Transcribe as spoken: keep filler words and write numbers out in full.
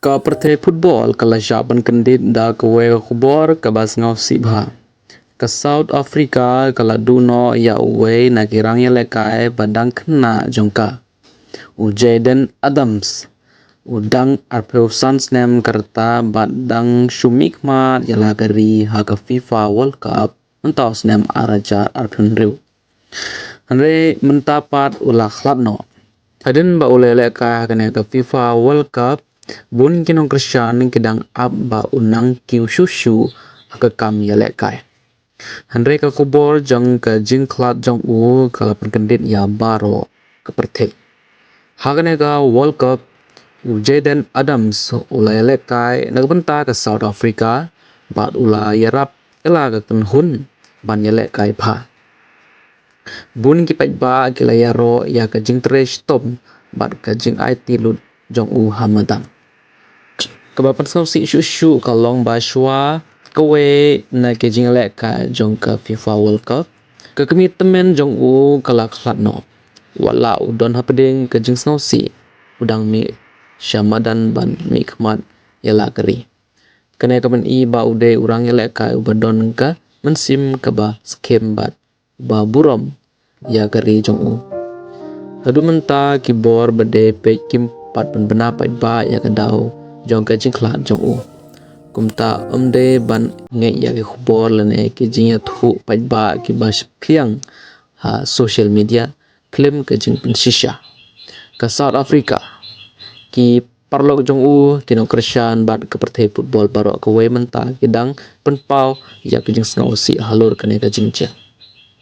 Ka pyrthei football ka la shah pynkyndit da kawei ka khubor kaba sngewsih bha. Ka South Africa ka la duh noh ïa uwei na ki rang ïalehkai ba dang khynnah jong ka, u Jayden Adams. U dang arphew san snem ka rta bad dang shu mihkhmat ïa la ka ri ha ka FIFA World Cup mynta u snem ar hajar arphew hynriew. Hynrei mynta pat u la khlad noh. Hadien ba u la ïalehkai ha kane ka FIFA World Cup, bun ki nongkyrshan ki dang ap ba u nang kiew shuh shuh ha ka kam ïalehkai. Hynrei ka khubor jong ka jingkhlad jong u ka la pynkyndit ïa baroh ka pyrthei. Ha kane ka World Cup, u Jayden Adams u la ïalehkai na ka bynta ka South Africa bad u la ïarap ïa la ka kynhun ban ïalehkai bha. Bun ki paidbah ki la ïaroh ïa ka jingtrei shitom bad ka jingaiti lut jong u ha madan. Kaba pynsngewsih shuh shuh ka long ba shuwa kawei na ki jingïalehkai jong ka FIFA World Cup, ka kmie tymmen jong u ka la khlad noh. Wat la u don hapdeng ka jingsngewsih, u dang mih sha madan ban mihkhmat ïa la ka ri. Kane ka pyni ba u dei u rang ïalehkai uba don ka mynsiem kaba skhem bad uba burom ïa ka ri jong u. Haduh mynta ki bor ba dei peit kim pat pynbna paidbah ïa ka daw jong ka jingkhlad jong u. Kumta ym dei ban ngeit ïa ki khubor lane ki jingïathuh paidbah kiba shephiang ha social media khlem ka jingpynshisha. Ka South Africa, ki paralok jong u, ki nongkyrshan bad ka pyrthei football baroh kawei mynta ki dang pynpaw ïa ka jingsngewsih halor kane ka jingjia.